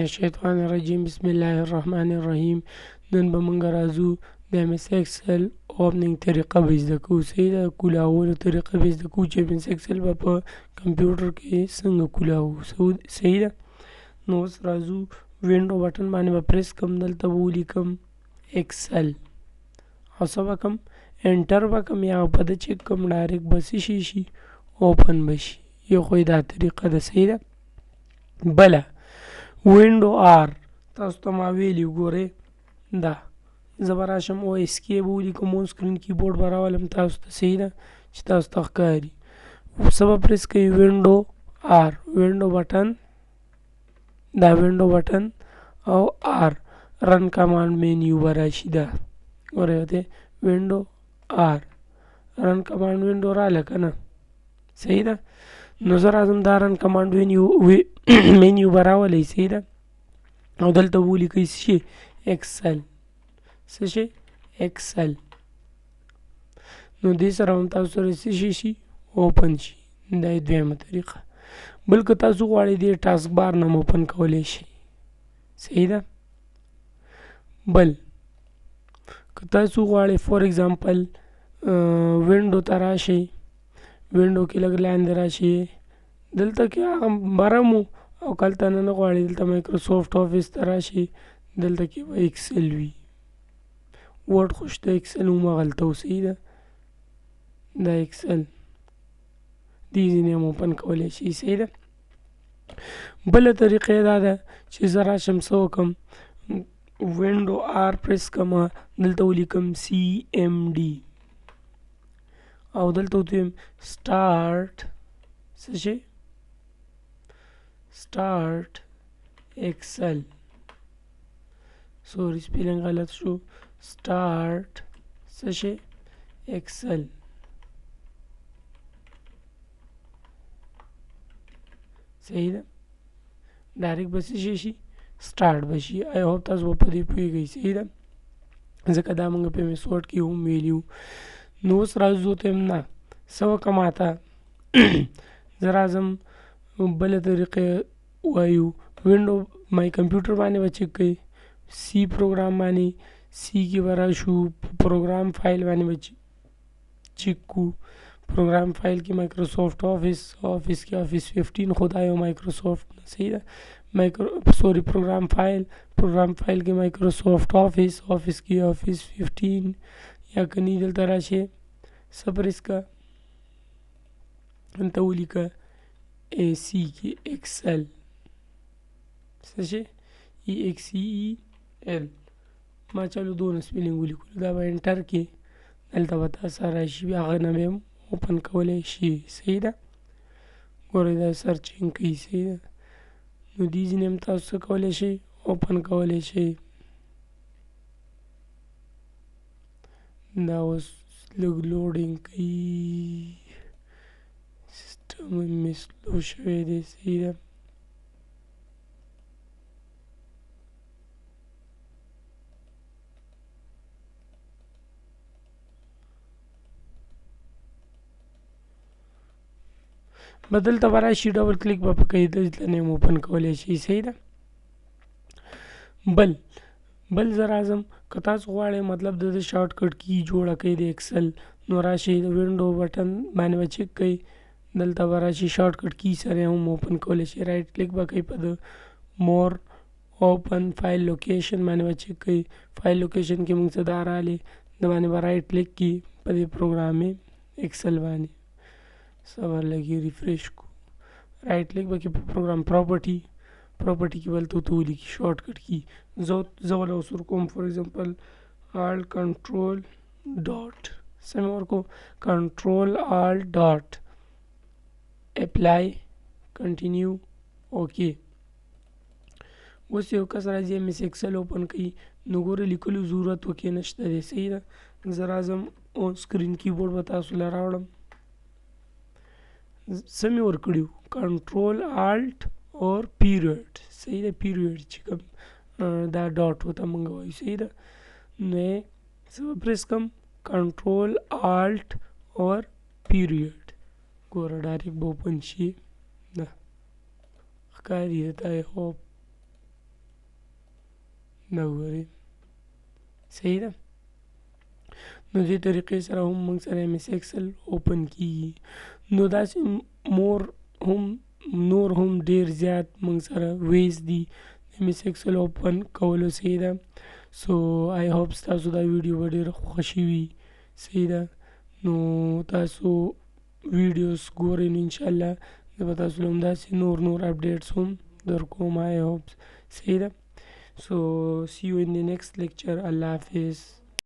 الشیطان الرجیم بسم الله الرحمن الرحیم. نن به مونږ راځو د ایم ایس ایکسل اوپننګ طریقه به زده کوو. صحیح ده، کولاولو طریقه به زده کوو چې ایم ایس ایکسل به په کمپیوټر کې څنګه کولاوو. صحیح ده. نو اوس راځو وینډو بټن باندې به پریس کوم، دلته به ولیکم ایکسل او څه به کوم، انټر به کوم یا په ده چک کوم، ډایرکټ به څه شي شي اوپن به شي. یو خو یې دا طریقه ده. صحیح ده. بله وینډو آر تاسو ته ما ویلي، ګورئ دا زه به راشم او اس کې به ولیکم، اون سکرین کیبورډ به راولم تاسو ته. صحیح ده چې تاسو ته ښکاري. څه به پریس کوي؟ وینډو آر، وینډو بټن، دا وینډو بټن او آر، رن کمانډ مینیو به راشي. دا ګورئ ورته وینډو آر، رن کمانډ وینډو راله که نه؟ صحیح ده. نو زه راځم دا رن کمانډ مینیو به راولئ. صحیح ده. او دلته ولیکئ څه شي؟ ایکسل. څه شي؟ ایکسل. نو دې سره هم تاسو سره څه شي شي؟ اوپن شي. دا یې دویمه طریقه. بل که تاسو غواړئ دې ټاسک بار نه هم اوپن کولی شئ. صحیح ده. بل که تاسو غواړئ فور اگزامپل وینډو ته راشئ، وینډو کې لږ لاندې راشئ، دلته کې هغه برم و او کلته نه نه غواړئ، دلته مایکروسافټ آفیس ته راشئ، دلته کې به ایکسل وي، ورډ خو شته، ایکسل هم هغلته و. صحیح ده. دا ایکسل دې ځینې هم اوپن کولی شئ. صحیح ده. بله طریقه یې دا ده چې زه راشم څه وکړم، وینډو آر پریس کړم، دلته ولیکم سی ایم ډي او دلته وتیم سټارټ څه شي؟ سټارټ ایکسل. سوري سپیلنګ غلط شو. سټارټ څه شي؟ ایکسل. صحیح ده. ډایرکټ به څه شي شي؟ سټارټ به شي. آی هوپ تاسو به په دې پوهېږئ. صحیح ده، ځکه دا موږ په ایم ایس ورډ کې هم ویلي وو. نو اوس راځو ته هم نه څه وکړه ماته، زه راځم بله طریقه وایو. وینډو مای کمپیوټر باندې به چک کوي، سی پروګرام باندې، سی کې به راشو، پروګرام فایل باندې به چک کو. پروګرام فایل کې مایکروسافټ آفیس، آفیس کې آفیس 15 خو دا یو مایکروسافټ نه. صحیح ده. سوري پروګرام فایل، پروګرام فایل کې مایکروسافټ آفیس، آفیس کې آفیس 15 یا که نه دلته راشي څه پریس که، دلته ولیکه ای سی کې ایکسل، څه شي؟ ای ایکس ای ال. ما چلو دونه سپیلینګ ولیکلو. دا به انټر کې دلته به تاسو سره راشي، بیا هغه نه به هم اوپن کولی شي. صحیح ده. ګورئ دا سرچینګ کوي. صحیح ده. نو دې ځینې هم تاسو څه کولی شئ؟ اوپن کولی شئ. دا اوس لږ لوډینګ کوي، سیستم مې سلو شوی دی. صحیح ده. به دلته به راشي، ډبل کلیک به په کوي، دلته نه هم اوپن کولی شئ. صحیح ده. بل زه راځم، که تاسو غواړئ مطلب د دې شارټ کټ کی جوړه کړئ د ایکسل، نو راشئ د وینډو بټن باندې به چک کړئ، دلته به راشي شارټ کټ کی سره هم اوپن کولی شئ. رایټ کلیک به کوئ، په د مور اوپن فایل لوکیشن باندې به چک کړئ. فایل لوکیشن کې موږ څه دا راغلې، د باندې به رایټ کلیک کړي په دې پروګرام ایکسل باندې، صبر لږ ریفریش کو. رایټ کلیک به کړي په پروګرام پراپرټي، پراپرټي کې بل ته ولیکي شارټ کټ کی. زه وله اوس ورکوم فور اگزامپل آلټ کنټرول ډاټ، څه مې ورکو؟ کنټرول آلټ ډاټ، اپلای کنټینیو اوکی. اوس یو کس راځي ایم ایس ایکسل اوپن کوي، نو ګوره لیکلو ضرورت وکې نشته دی. صحیح ده. زه راځم اون سکرین کیبورډ به تاسو له راوړم. څه مې ورکړي وو؟ کنټرول آلټ اور پیریډ. صحیح ده. پیریډ چې کوم دا ډاټ ورته موږ وایو. صحیح ده. نو یې څه به پریس کړم؟ کنټرول آلټ اور پیریډ. ګوره ډایرکټ به اوپن شي. دا ښکاري درته، آی هوپ. دا وګورئ، صحیح ده. نو دې طریقې سره هم موږ سره ایم ایس ایکسل اوپن کیږي. نو داسې مور هم نور هم ډیر زیات موږ سره ویز دي ایم ایس ایکسل اوپن کولو، صحیح ده. سو آی هوپ ستاسو دا ویډیو به ډیره خوښه شوي، صحیح ده. نو تاسو ویډیوز ګورئ، نو انشاءالله زه به تاسو له همداسې نور نور اپډیټس هم درکوم، آی هوپ، صحیح ده. So see you in the next lecture. Allah Hafiz.